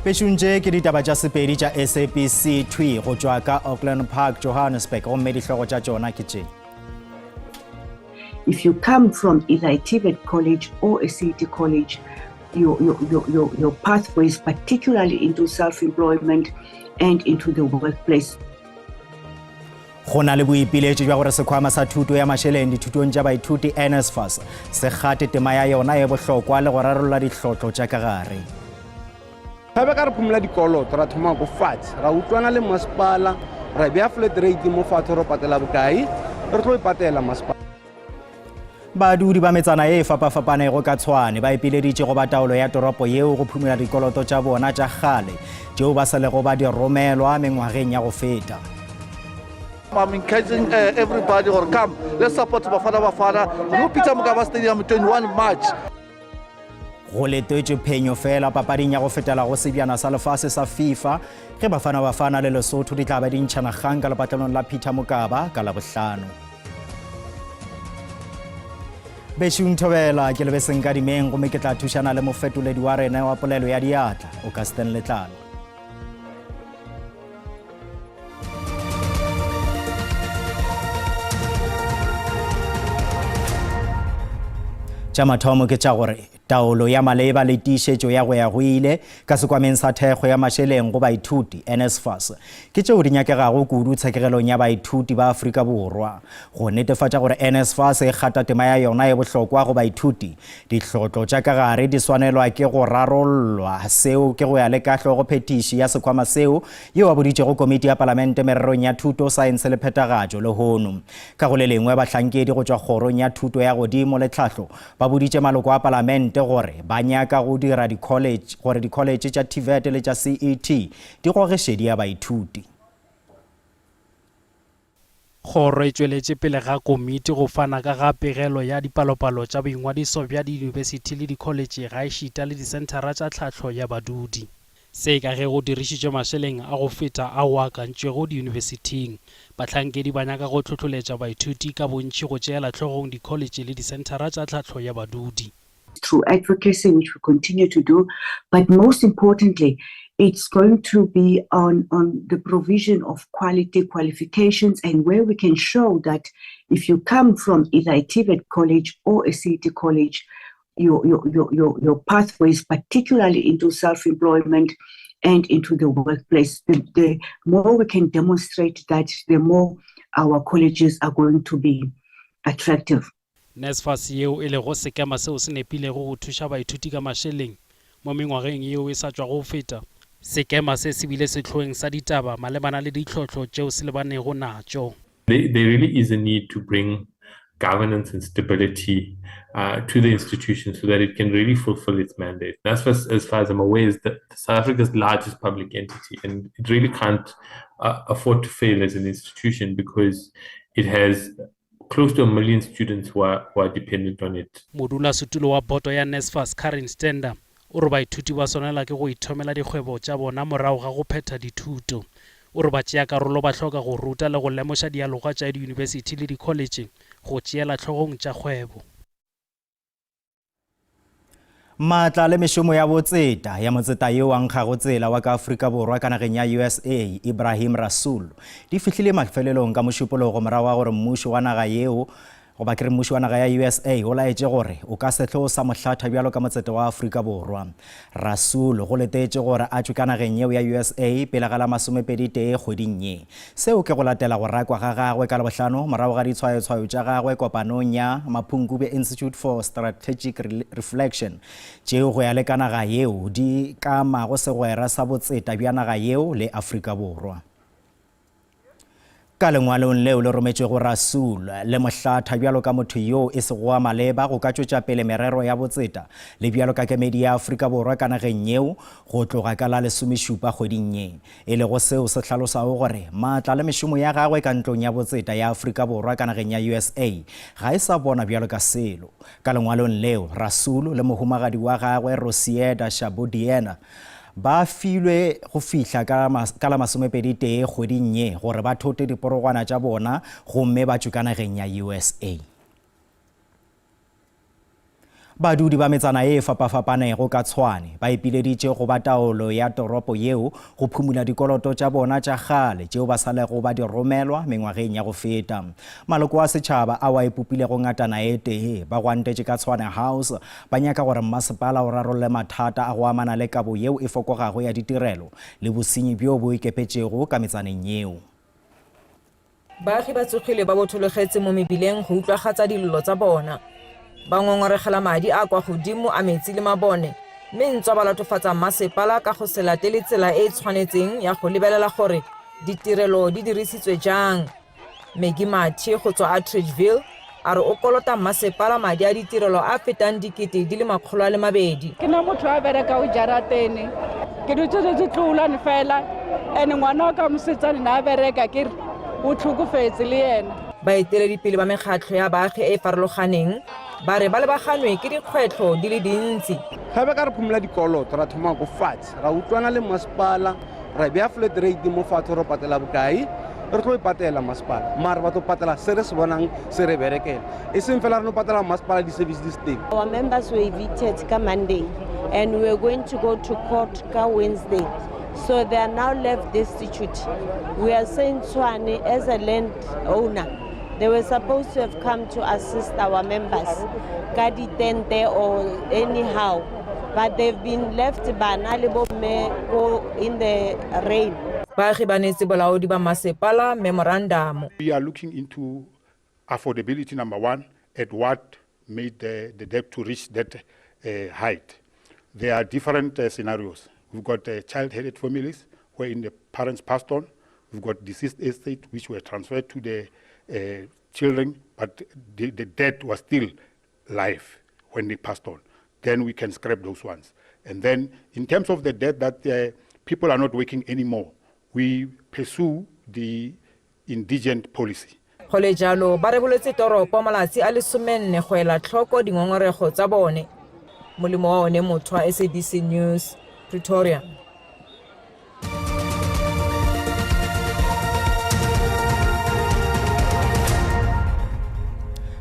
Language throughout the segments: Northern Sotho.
Bešong tše ke ditaba tša Sepedi tša SABC thwi go tšwa ka Auckland Park, Johannesburg, gomme dihlogo tša tšona ke tše. If you come from either a TVET college or a CET college, your, your, your, your, your pathways, particularly into self-employment and into the workplace. Go na le boipiletšo bja gore sekhwama sa thuto ya mašeleng dithutong tša baithuti NSFAS se gate tema ya yona ye bohlokwa le go rarolla dihlotlo tša ka gare. Gape ka re phomola dikoloto ra thoma ko fatshe ra utlwana le masepala ra bea flat rate mo fatshe re patela bokae re tlo e patela masepala. Badudi ba metsana ye e fapafapanego ka Tshwane ba ipileditše go ba taolo ya toropo yeo go phumola dikoloto tša bona tša kgale tšeo ba sa lego ba di romelwa mengwageng ya go feta. I'm encouraging uh, everybody or come, let's support Bafana Bafana. New Peter Mokaba Stadium, 21 March. Go letetšwe phenyo fela papading ya go fetela go sebjana sa lefase sa FIFA ge Bafana Bafana le Lesotho di tla ba di ntšhana kgang ka lepatlelong la Peter Mokaba ka Labohlano. Bešung Thobela, ke lebe Senkadimeng gomme ke tla thušana le mofetoledi wa rena wa polelo ya diatla, Augustin Letlalo. Tša mathomo ke tša gore taolo ya maleba le tiišetšo ya go ya go ile ka sekwameng sa thekgo ya mašeleng go baithuti, NSFAS, ke tšeo di nyakegago kudu tshekegelong ya baithuti ba Afrika Borwa. Go netefatša gore NSFAS e gata tema ya yona ye bohlokwa go baithuti, dihlotlo tša ka gare di swanelwa ke go rarollwa. Seo ke go ya le ka hlogophethiši ya sekhwama seo yeo a boditšego Komiti ya Palamente mererong ya Thuto, Saense le Phethagatšo lehono. Ka go le lengwe, bahlankedi go tšwa Kgorong ya Thuto ya Godimo le Tlhahlo ba boditše maloko a Palamente gore ba nyaka go dira dikholetše gore dikholetše tša TVET le tša CET di goge šedi ya baithuti. Kgoro e tšweletše pele ga komiti go fana ka ga pegelo ya dipalopalo tša boingwadiso bja diyunibesithi le dikholetše gaešita le disenthara tša tlhahlo ya badudi. Se ka ge go dirišitšwe mašeleng a go feta ao a akantšwego diyunibesithing. Bahlankedi ba nyaka go hlohloletša baithuti ka bontši go tšeela hlogong dikholetše le disenthara tša tlhahlo ya badudi. Through advocacy, which we continue to do, but most importantly, it's going to be on, on the provision of quality qualifications and where we can show that if you come from either a TVET college or a CET college, your, your, your, your, your pathways, particularly into self-employment and into the workplace, the, the more we can demonstrate that, the more our colleges are going to be attractive. NSFAS yeo e lego sekema seo se nepilego go thuša baithuti ka mašeleng mo mengwageng yeo e sa tšwago go feta. Sekema se se bile sehloeng sa ditaba malebana le ditlhohlo tšeo se lebanego natšo. There, there really is a need to bring governance and stability uh, to the institution so that it can really fulfill its mandate. NSFAS, as far as I'm aware, is the, South Africa's largest public entity, and it really can't uh, afford to fail as an institution because it has close to a million students who are, who are dependent on it. Modulasetulo wa boto ya NSFAS Karen Stender o re baithuti ba swanela ke go ithomela dikgwebo tša bona morago ga go phetha dithuto. O re batšeakarolo ba hloka go ruta le go lemoša dialoga tša diyunibesithi le dikholetše go tšeela hlogong tša kgwebo. Maatla le mešomo ya botseta ya motseta yo a nkgago tsela wa ka Afrika Borwa ka nageng ya USA, Ibrahim Rasool, di fihlile mafelelong ka Mošupologo morago ga gore mmušo wa naga yeo goba ke re mmušo wa naga ya USA o laetše gore o ka se hlwe o sa mo hlatha bjalo ka motseta wa Afrika Borwa. Rasool go letetše gore a tšwe ka nageng yeo ya USA pele ga la masomepeditee kgweding ye. Seo ke go latela go rakwa ga gagwe ka Labohlano morago ga ditshwayotshwayo tša gagwe kopanong ya Mapungubwe Institute for Strategic Reflection tšeo go ya le ka naga yeo di ka amago segwera sa botseta bja naga yeo le Afrika Borwa. Ka lengwalong leo le rometšwego Rasool, le mo hlatha bjalo ka motho yoo e sego wa maleba go ka tšwetša pele merero ya botseta le bjalo ka kemedi ya Afrika Borwa ka nageng yeo go tloga ka la lesomešupa kgweding ye. E lego seo se hlalosago gore maatla le mešomo ya gagwe ka ntlong ya botseta ya Afrika Borwa ka nageng ya USA ga e sa bonwa bjalo ka selo. Ka lengwalong leo, Rasool le mohumagadi wa gagwe Rosieda Shabudiena Ba filwe go fihla ka, ka la masomepeditee kgweding ye gore ba thote diporogwana tša bona gomme ba tšwe ka nageng ya USA. Badudi ba metsana ye e fapafapanego ka Tshwane ba ipileditše go ba taolo ya toropo yeo go phumula dikoloto tša bona tša kgale tšeo ba sa lego ba di romelwa mengwageng ya go feta. Maloko a setšhaba ao a ipopilego ngatana e tee ba gwantetše ka Tshwane House ba nyaka gore mmasepala o rarolle mathata a go amana le kabo yeo e fokogago ya ditirelo le bosenyi bjo bo ikepetšego ka metsaneng yeo. Baagi ba tsogile ba bothologetse mo mebileng go utlwagatsa dillo tsa bona. Ba ngongoregela madi a kwa godimo a metsi le mabone, mme ntswa ba latofatsa mmasepala ka go se latele tsela e e tshwanetseng ya go lebelela gore ditirelo di dirisitswe jang. Maggie Mathe go tswa Atteridgeville a re o kolota mmasepala madi a ditirelo a fetang dikete di le 200. Ke na motho a bereka o jaratene ke dutse tse tlolane fela and ngwana wa ka mosetsane na a bereka ke re o tlhokofetse le yena. Baeteledipele ba mekgatlho ya baagi e e farologaneng ba re ba lebaganwe ke dikgwetlho di le dintsi. Ga be ka re phomola dikoloto ra thoma ko fatshe ra utlwana le masepala ra bea flat rate mo fatshe re patela bokae re tlo e patela masepala mare ba tlo patela se re se bonang se re berekela e seng fela re no patela masepala di-service di se teng. Our members were evicted ka Monday and we were going to go to court ka Wednesday. So they are now left destitute. We are saying Tshwane as a land owner, they were supposed to have come to assist our members ka ditente or anyhow. But they've been left bana le bomme ko in the rain. Baagi ba neetse bolaodi ba masepala memorandamo. We are looking into affordability number one, at what made the, the debt to reach that uh, height. There are different uh, scenarios. We've got uh, child-headed families wherein the parents passed on. We've got deceased estate which were transferred to the uh, children, but the, the debt was still live when they passed on. Then we can scrap those ones. And then in terms of the debt that uh, people are not working anymore, we pursue the indigent policy. Go le jalo, ba reboletse toropo malatsi a le somenne go ela tlhoko dingongorego tsa bone. Molemo wa one motho wa SABC News, Pretoria.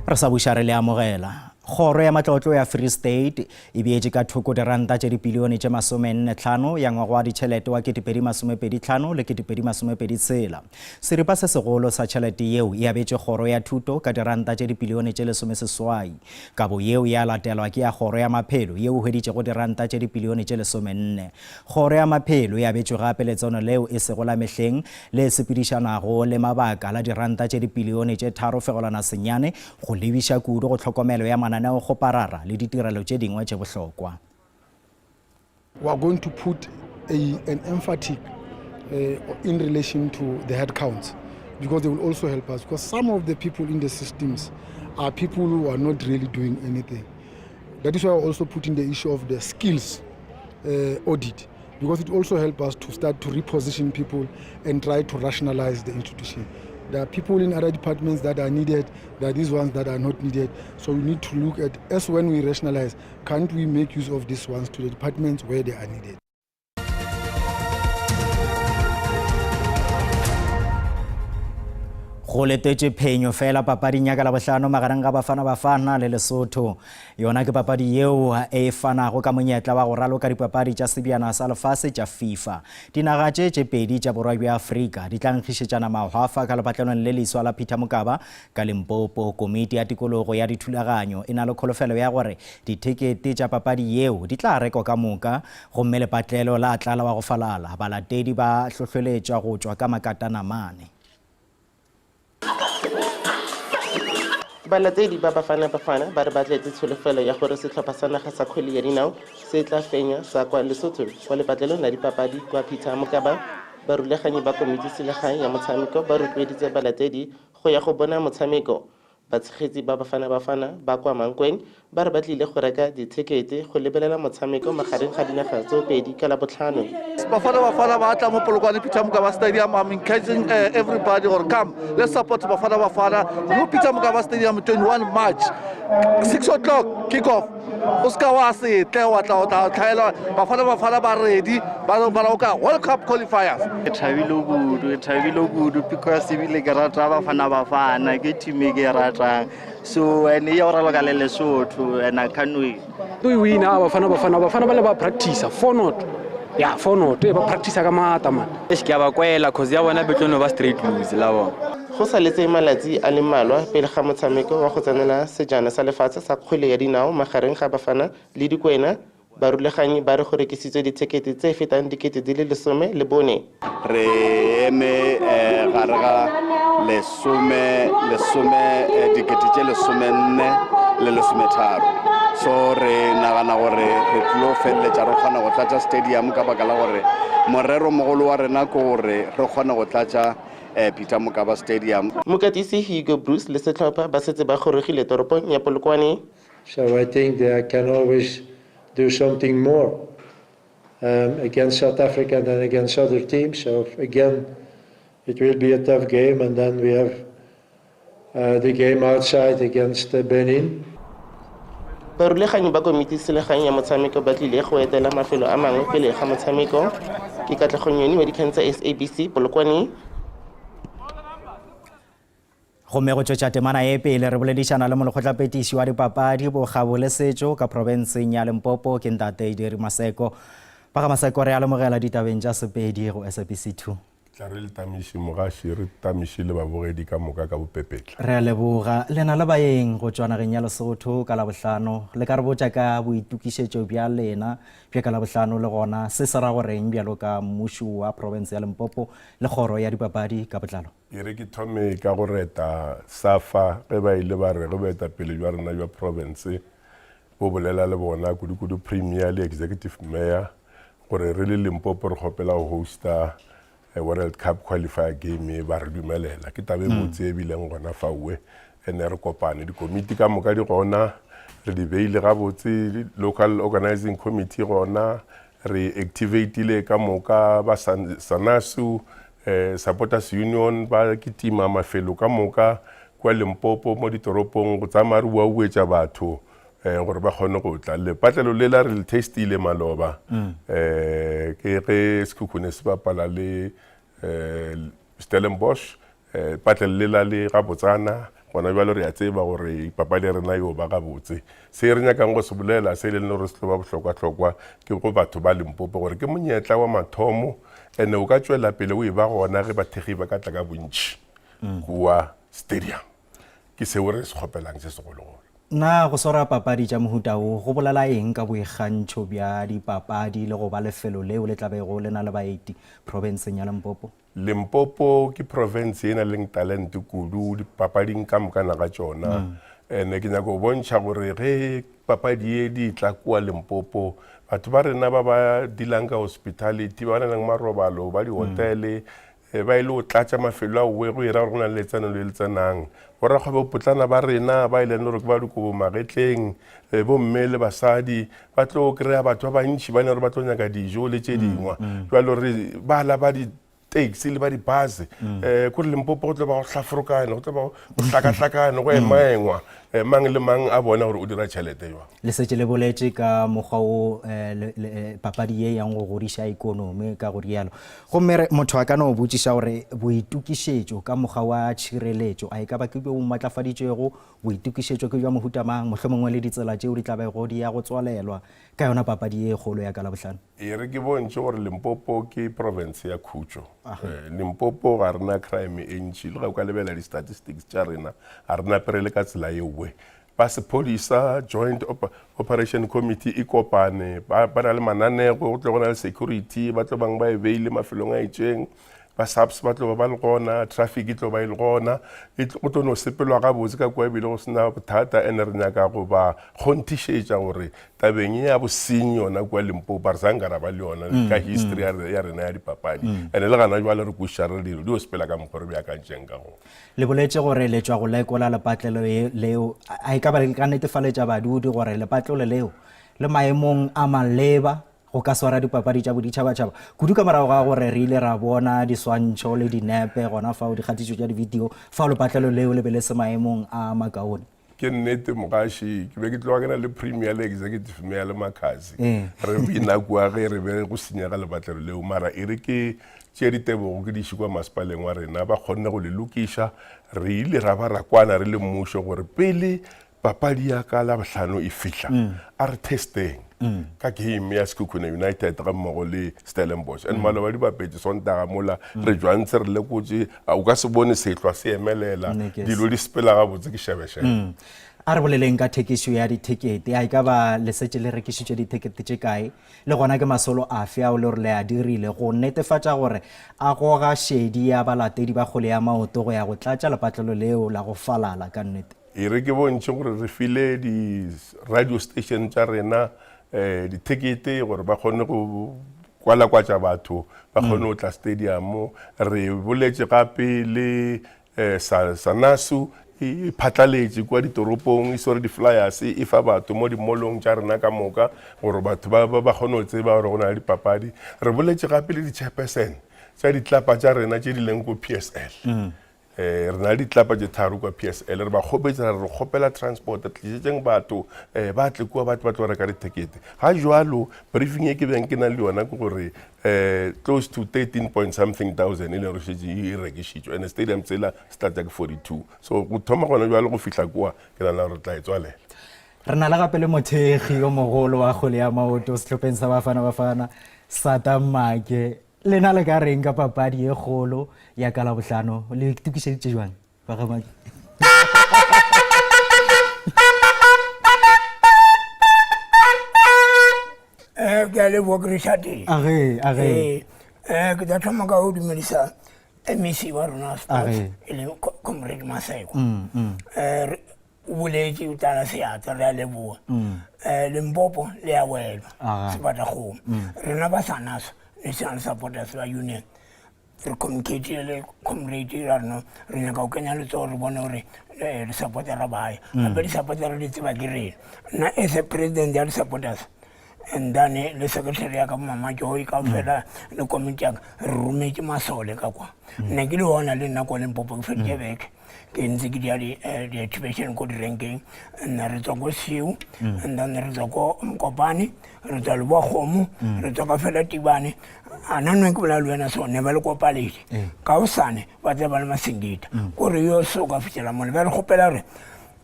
Re sa buša re le amogela. Kgoro ya matlotlo ya Free State e beetše ka thoko diranta tše dipilione tše 45 ya ngwaga wa ditšhelete wa 2025 le 2026. Seripa se segolo sa tšhelete yeo e abetšwe kgoro ya thuto ka diranta tše dipilione tše 18. Kabo yeo ya latelwa ke ya kgoro ya maphelo yeo e hweditšego diranta tše dipilione tše 14. Kgoro ya Maphelo e abetšwe gape letseno leo e sego la mehleng le sepedišanago le mabaka la diranta tše dipilione tše 3.9 go lebiša kudu go tlhokomelo ya mananeokgoparara le ditirelo tše dingwe tše bohlokwa. We are going to put a, an emphatic uh, in relation to the head counts because they will also help us because some of the people in the systems are people who are not really doing anything. That is why I also put in the issue of the skills uh, audit because it also helps us to start to reposition people and try to rationalize the institution. There are people in other departments that are needed, there are these ones that are not needed. So we need to look at, as when we rationalize, can't we make use of these ones to the departments where they are needed? Go letetše phenyo fela papading ya ka Labohlano magareng ga Bafana Bafana le Lesotho. Yona ke papadi yeo e fanago ka monyetla wa go raloka dipapadi tša Sebjana sa Lefase tša FIFA. Dinaga tše tše pedi tša Borwa bja Afrika di tla nkgišetšana mahwafa ka lepatlelong le leswa la Peter Mokaba ka Limpopo. Komiti ya Tikologo ya Dithulaganyo e na le kholofelo ya gore dithekete tša papadi yeo di tla rekwa ka moka gomme lepatlelo la tlala wa go falala. Balatedi ba hlohleletšwa go tšwa ka makatanamane. Balatedi ba Bafana Bafana ba re ba tletse tsholofelo ya gore sehlopha sa naga sa kgwele ya dinao se tla fenya sa kwa Lesotho kwa lepatlelong la dipapadi kwa Peter Mokaba. Barulaganyi ba komiti selegae ya motshameko ba rotloeditse balatedi go ya go bona motshameko. Batshegetsi ba Bafana Bafana ba kwa Mankweng ba re ba tlile go reka dithekete go lebelela motshameko magareng ga dinaga tseo pedi ka Labotlhano. Bafana Bafana ba tla mo Polokwane Peter Mokaba Stadium. I'm encouraging uh, everybody or come let's support Bafana Bafana. New Peter Mokaba Stadium 21 March 6 o'clock kick off. O ska wa se tle wa tla o tla tlhaela Bafana Bafana ba ready ba ba ka World Cup qualifiers. Ke thabile kudu, ke thabile kudu because ebile ke rata Bafana Bafana ke team e ke e ratang. jwang. So and e ya go raloka le Lesotho and I can't wait. To e wina Bafana Bafana Bafana ba le ba practice 4 not. Ya 4 not e ba practice ka maata man. Eish ke a ba kwela cause ya bona be tlo no ba straight lose la bona. Go saletse malatsi a le mmalwa pele ga motshameko wa go tsenela sejana sa lefatshe sa kgwele ya dinao magareng ga Bafana le Dikwena, Barulaganyi ba re go rekisitswe dithekete tse fetang 14,000. Re eme eh, gare ga lesome lesome eh, dikete tše lesomenne le lesometharo so re nagana gore re tlilo feleletša re kgona go tlatša stadium ka baka la gore morero mogolo wa rena ke gore re kgone go tlatša eh, Peter Mokaba Stadium. Mokatisi Hugo Broos le sehlopha ba setse ba gorogile toropong ya Polokwane. So I think they can always do something more um, against South Africa than against other teams. So again, it will be a tough game, and then we have uh, the game outside against uh, Benin. Barulaganyi ba komiti selegae ya motshameko ba tlile go etela mafelo a mangwe pele ga motshameko. Ke Katlego Nyoni wa dikgang tsa SABC, Polokwane. Gomme go tšwetša temana ye pele re boledišana le molekgotlapetiši wa dipapadi, bokgabo le setšo ka profenseng ya Limpopo ke Ntate Jerry Maseko. Ba ga Maseko re a lemogela ditabeng tša Sepedi go SABC 2. Tla re le tamiše mogaši, re tamiše le babogedi ka moka ka bopepetla. Re a leboga. Le na le baeng go tšwa nageng ya Lesotho ka Labohlano. Le ka re botša ka boitokišetšo bja lena bja ka Labohlano le gona se se ra go reng bjalo ka mmušo wa profense ya Limpopo le kgoro ya dipapadi ka botlalo? E re ke thome ka go reta SAFA ge ba ile ba re ge boetapele bja rena bja profense bo bolela le bona, kudu-kudu Premier le Executive Mayor, gore re le Limpopo re kgopela go hosta eh, World Cup qualifier game e, ba re dumelela. Ke taba e mm. botse e bileng gona faoe ene re kopane dikomiti ka moka di gona re di beile gabotse local organizing committee gona re activatile ka moka ba sanasu eh, supporters union ba kitima mafelo ka moka kua limpopo mo ditoropong go tsamaya re buabuetša batho eh, gore ba kgone go tla lepatlelo le la re le testile maloba mm. eh, ke ge sekhukhune se bapala le eh, Stellenbosch eh, patlelo lela le gabotsana gona bjalo re a tseba gore papadi ya rena yo ba gabotse se re nyakang go se bolela se e leng gore se tlo ba bohlokwa-hlokwa ke go batho ba Limpopo gore ke monyetla wa mathomo ene o ka tšwela pele o e ba gona ge bathekgi ba ka tla ka bontši mm. kua stadium ke seo re se kgopelang se segologolo Na go swara papadi tša mohuta wo go bolela eng ka boikgantšho bja dipapadi le go ba lefelo leo le tla bego le na le baeti profenseng ya Limpopo? Limpopo ke profense e na leng talente kudu dipapading ka moka naga tšona. Ene ke nyaka go bontšha gore ge papadi ye di tla kua Limpopo, batho ba rena ba ba dealang ka hospitality, ba ba nang le marobalo, ba dihotele, ba ile go tlatša mafelo a owe go ira gore go na le letseno le le tsenang. Borakgwebopotlana ba rena ba e leng gore ke ba dikobo magetleng, bomme le basadi ba tlo kry-a batho ba bantši ba e leng gore ba tlo nyaka dijo le tše dingwe. Jalo re bala ba di-taxi le ba di-bus um kore Limpopo go tlo ba go hlaforokane, go tlo ba go hlakahlakane, go emaengwa um mang le mang a bona gore o dira tšhelete jwang. Le šetše le boletše ka mokgwa wo papadi ye yang go godiša ikonomi ka go rialo. Gomme re, motho a ka no botšiša gore boitokišetšo ka mokgwa wa tšhireletšo a e ka ba ke bjo bo matlafaditšwego, boitokišetšo ke bja mohuta mang, mohlomongwe le ditsela tšeo di tla bego di ya go tswalelwa ka yona papadi ye kgolo ya ka Labohlano? E re ke bontšhe gore Limpopo ke province ya khutšo. Limpopo ga re na crime e ntši, le ge o ka lebelela di-statistics tša rena, ga re napere le ka tsela yeowe. Ba sephodisa, Joint Operation Committee e kopane, ba ba na le mananego, go tlo go na le security, ba tlo bang ba e beile mafelong a itšeng, ba SAPS ba tlo ba ba le gona, traffic e tlo ba e le gona, e go tlo no sepelwa gabotse ka kua ebile go sena bothata. And re nyaka go ba kgonthišetša gore tabeng ya bosenyi yona kua Limpopo re sa nka ra ba le yona mm, ka history mm. ya rena ya dipapadi. Mm. And le gana jwale re kwešiša re dilo di o sepela ka mokgwa re beakantšeng ka gona. Le boletše gore le tšwa go lekola lepatlelo leo. A e ka ba le ka netefaletša badudi gore lepatlelo leo le maemong a maleba go ka swara dipapadi tša boditšhabatšhaba, kudu ka morago ga gore re ile ra bona diswantšho le dinepe gona fao, dikgatišo tša dibidio fao lepatlelo leo le be le se maemong a makaone? Ke nnete mogaši, ke be ke tloga ke na le premier le executive mayor le Makhadzi. Re bina kua ge re be go senyega lepatlelo leo, mara e re ke Tše ditebogo ke di iše kua masepaleng wa rena, ba kgonne go le lokiša. Re ile ra ba ra kwana re le mmušo gore pele papadi ya ka Labohlano e fihla, a re testeng ka game ya Sekhukhune United ga mmogo le Stellenbosch. And maloba di bapetše Sontaga mola, re jwantshe re lekotše, o ka se bone sehlwa se emelela, dilo di sepela gabotse ke šebešebe. A re boleleng ka thekišo ya dithekete. A e ka ba le setše le rekišitše dithekete tše kae? Le gona ke masolo afe ao le gore le a dirile go netefatša gore a goga šedi ya balatedi ba kgwele ya maoto go ya go tlatša lepatlelo leo la go falala ka nnete? E re ke bontšhe gore re file di-radio station tša rena um dithekete gore ba kgone go kwalakwatša batho ba kgone go tla stadium. Re boletše gape le Eh, sa, Sanasu e phatlaletše kua ditoropong, e swere di-flyers e fa batho mo dimolong tša rena ka moka gore batho ba, ba, ba kgone go tseba gore go na le dipapadi. Re boletše gape le di-chairperson tša ditlapa tša rena tše di leng ko PSL. Mm. Eh, re na le ditlapa tše tharo kwa PSL, re ba kgopetše ra re re kgopela transport, re tlišetšeng batho eh, ba tle kua ba tle ba tlo reka dithekete. Ga jwalo briefing e ke beng ke na le yona ke gore eh close to 13 point something thousand e leng gore šetše e rekišitšwe and stadium tsela se tlatša ke 42 so go thoma gona jalo go fihla kua ke nagana gore re tla e tswalela. Re na le gape le mothekgi yo mogolo wa kgwele ya maoto sehlopheng sa Bafana Bafana, Sata Make. Lena le ka reng ka papadi e kgolo ya ka Labohlano? Le itokišeditše jwang? Ba ga Make? Eh, ke a leboa ke Richard. Age, age. Eh, eh, ke tla thoma ka go dumedisa MEC wa rona wa sports, Age. e leng Comrade Maseko. Mm, Eh, o boletše o tlala seatla, re a leboa. Eh, Limpopo le a welwa, Aga. Sebatakgomo. Rena ba SANASA, National Supporters ba Union, re communicatile le comrade ra rena, re nyaka go kenya letsogo re bone gore eh, di-supportera ba ya. Gape di-supportera di tseba ke rena. Nna as a president ya di-supporters, and then le secretary ya ka Mama Joy kaofela le committee ya ka, re rometše masole ka kwa. Nne ke le ona le nna ko Limpopo ke feditše beke ke ntse ke dia di-activation ko direnkeng. Nna re tswa ko Siu, and then re tswa ko Mokopane, re tswa Leboa-Kgomo, re tswa ka fela Tibane. A na nna ke bolela le wena so ne ba le ko Paledi. Ka hosane ba tla ba le Masingita. Ko re yo so ka fihlela mole ba re kgopela gore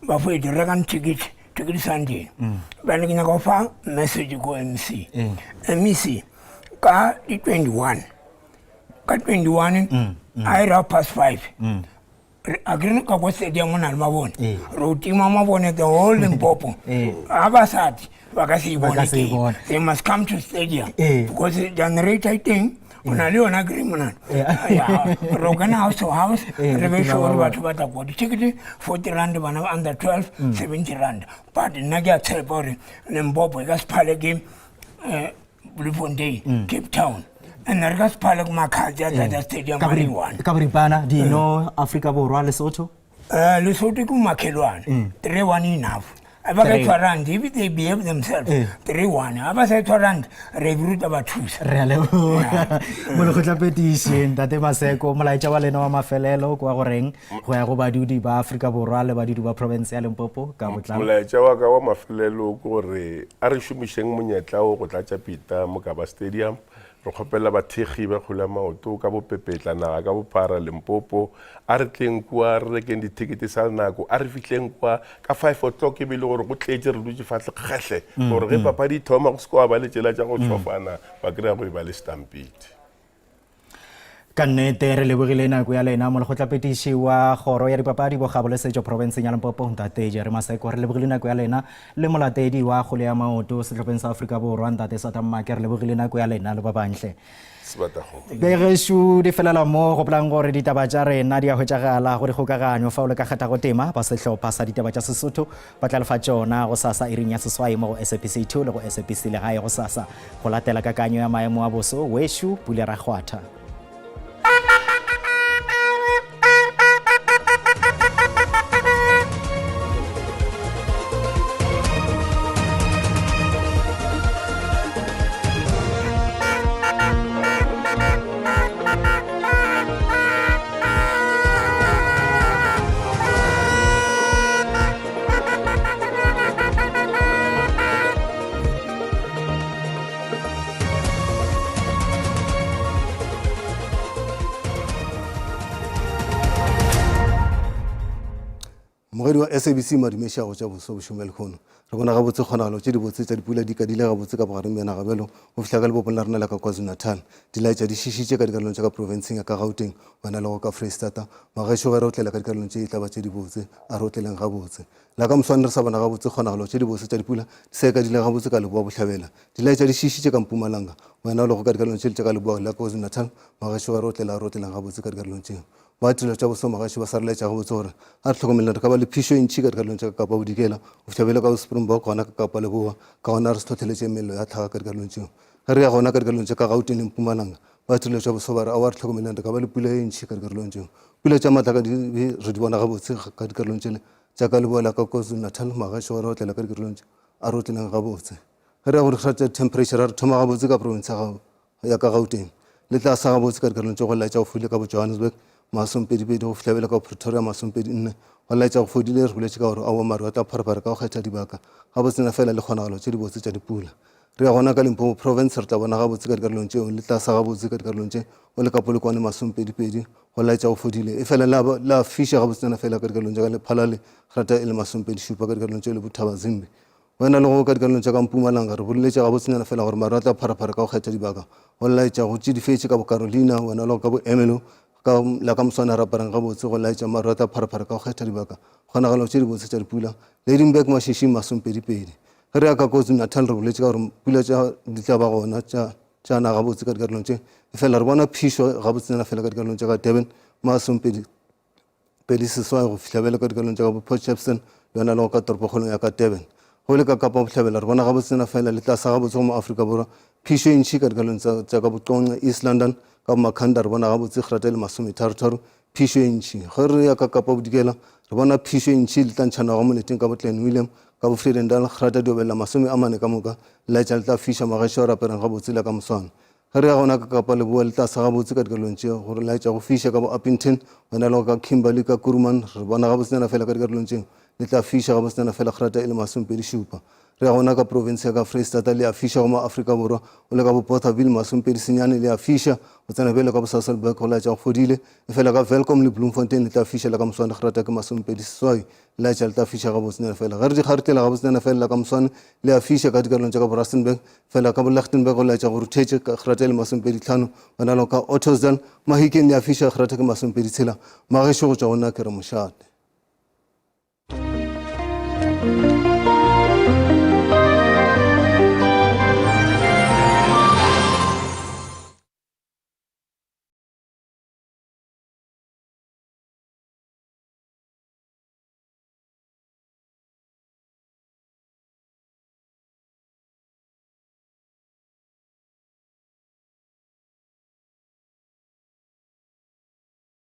bafetše rekang ticket, ticket Sunday. Bjale ke nyaka go fa message ko M_C. M_E_C ka di 21, ka 21 a e re half past 5, a ke re ka ko stadium o na le mabone, re o tima mabone the whole Limpopo. Ga ba sa tle ba ka se e bone teng. They must come to stadium because generator e teng, o na le yona kry monana. Re o kena house to house, re be sure gore batho ba tla kwa. Di-ticket 40 rand, bana ba under 12 70 rand. But nna ke a tshepa gore Limpopo e ka se phale ke Bloemfontein, Cape Town. And re ka se phale ke Makhadzi a tlatsa stadium a le one. Ka boripana dino Afrika Borwa Lesotho? Lesotho ke makhelwane. 3-1 enough. A ba ka Three. tshwara hantle, if they behave themselves, 3-1. Ha ba sa e tshwara hantle, re be ruta ba thusa. Re a leboga. Molekgotlapetiši Ntate Maseko, molaetša wa lena wa mafelelo ke wa goreng go ya go badudi ba Afrika Borwa le badudi ba province ya Limpopo ka botlalo? Molaetša wa ka wa mafelelo ke gore a re šomišeng monyetla wo go tlatša Peter Mokaba Stadium. Re kgopela bathekgi ba kgwele ya maoto ka bopepetla, naga ka bophara, Limpopo, a re tleng kua re rekeng dithekete sa le nako, a re fihleng kua ka 5 o'clock e be e le gore go tletše, re dutše fahle kgehle gore ge papadi e thoma go se ke wa ba le tšela tša go tšhofana ba kry-a go e ba le stampede. Ka nnete re lebogile nako ya lena molekgotlapetiši wa kgoro ya dipapadi bokgabo le setšo profenseng ya Limpopo Ntate Jerry Maseko. Re lebogile nako ya lena le molatedi wa kgole ya maoto sehlopheng sa Afrika Borwa Ntate Sata Mmake. Re lebogile nako ya lena le ba bantle. Begešo di felela mo, gopolang gore ditaba tša rena di a hwetšagala go dikgokaganyo fao le ka kgethago tema ba sehlopha sa ditaba tša Sesotho ba tla lefa tšona gosasa iring ya seswai mo go SABC 2 le go SABC Legae gosasa go latela kakanyo ya maemo a boso wešo Pule Rakgwatha. Mmogedi wa SABC Madume Šago tša boso bošego bja lehono. Re bona gabotse kgonagalo tše dibotse tša dipula di kadile gabotse ka bogareng bja naga bjalo go fihla ka lebopong la rena la ka KwaZulu-Natal. Dilaetša di šišitše ka dikarolong tša ka profenseng ya ka Gauteng wena le go ka Freistata. Magešo ge re otlela ka dikarolong tše e tla ba tše dibotse, a re otleleng gabotse. La ka moswane re sa bona gabotse kgonagalo tše dibotse tša dipula di sa kadile gabotse ka leboa bohlabela. Dilaetša di šišitše ka Mpumalanga wena le go ka dikarolong tše tša ka leboa la KwaZulu-Natal. Magešo ge re otlela a re otleleng gabotse ka dikarolong tšeo. Ba tirelo tša boso magaši ba sa re laetša gabotse gore a re hlokomeleng re ka ba le phišo e ntši ka dikarolong tša ka Kapa Bodikela go fihla bjalo ka bo Springbok gona ka Kapa Leboa, ka gona re se hlohleletše mello ya tlhaga ka dikarolong tšeo. Ge re ya gona ka dikarolong tša ka Gauteng le Mpumalanga, ba tirelo tša boso ba re aowa re hlokomeleng re ka ba le pula e ntši ka dikarolong tšeo. Pula tša matlaka di be re di bona gabotse ka dikarolong tšele tša ka Leboa la ka KwaZulu-Natal, magaši gore otlela ka dikarolong tše a re otleleng gabotse. Ge re ya go dikgara tša temperature re thoma gabotse ka province ya ya ka Gauteng. Le tla sa gabotse ka dikarolong tše go laetša go fodile ka bo Johannesburg masompedipedi go fihla bjale ka bo Pretoria masompedi-nne. Go laetša go fodile re boletše ka gore aowa maru a tla pharephare ka go kgetha dibaka gabotse na fela le kgonagalo tše dibotse tša dipula. Re ya gona ka Limpopo Province re tla bona gabotse ka dikarolong tšeo le tla sa gabotse ka dikarolong tše o le ka Polokwane masompedipedi go laetša go fodile efela la la fiša gabotsena fela ka dikarolong tša ka Lephalale grata e le masompedi-šupa ka dikarolong tšeo le Bothabazimbi. Go ena le go ka dikarolong tša ka Mpumalanga, re boleletše gabotsenyana fela gore maru a tla pharaphara ka go kgetha dibaka. Go laetša go tšidifetše ka bo-Carolina, wena le go ka bo-Ermelo, ka la ka moswane re aparang gabotse, go laetša maru a tla pharaphara ka go kgetha dibaka. Kgonagalo tše dibotse tša dipula. Lydenburg, Mashishing, masompedipedi. Ge re ya ka KwaZulu-Natal re boletše ka gore pula tša di tla ba gona tša tša na gabotse ka dikarolong tše, efela re bona phišo gabotsenyana fela ka dikarolong tša ka Durban, masompedi. 28 go fihla bjale ka dikalong tša ka bo Port Shepstone le yona le go ka toropokgolong ya ka Durban. Go le ka Kapa Bohlabela re bona gabotsena fela le tlasa gabotse go mo Afrika Borwa. Phišo e ntši ka dikalong tša ka Boqonqe, East London, ka bo Makhanda re bona gabotse grata e le masometharotharo, phišo e ntši. Ge re ya ka Kapa Bodikela re bona phišo e ntši le tla ntšha naga moleteng ka bo Clanwilliam, ka bo Vredendal, grata di obelela 40 ka moka, le laetša le tla fiša magaešo a re apereng gabotse la ka moswana. Ge re ya gona ka Kapa Leboa le tlase gabotse ka dikarolong tše go re laetša go fiša ka bo Upington, wena le go ka Kimberley ka Kuruman, re bona gabotsenyana fela ka dikarolong tšeo le tla fiša gabotsenyana fela grata e le masomepedi-šupa. Re ya gona ka profense ya ka Freistata le a fiša go ma Afrika Borwa o le ka bo Bothaville 28 le a fiša go tsena bjalo ka bo Sasolburg go laetša go fodile efela ka Welkom le Bloemfontein le tla fiša le ka moswane grata ke 28 Le laetša le tla fiša gabotsenyana fela. Ge re di kgarutela gabotsenyana fela la ka moswane, le a fiša ka dikarolong tša ka bo-Rustenburg, fela ka bo-Lichtenburg go laetša go ruthetše ka grata e le masomepedi-tlhano, gona le ka Ottosdal, Mahikeng le a fiša grata ke masomepedi-tshela. Magešo go tšwa go nna ke re mošate.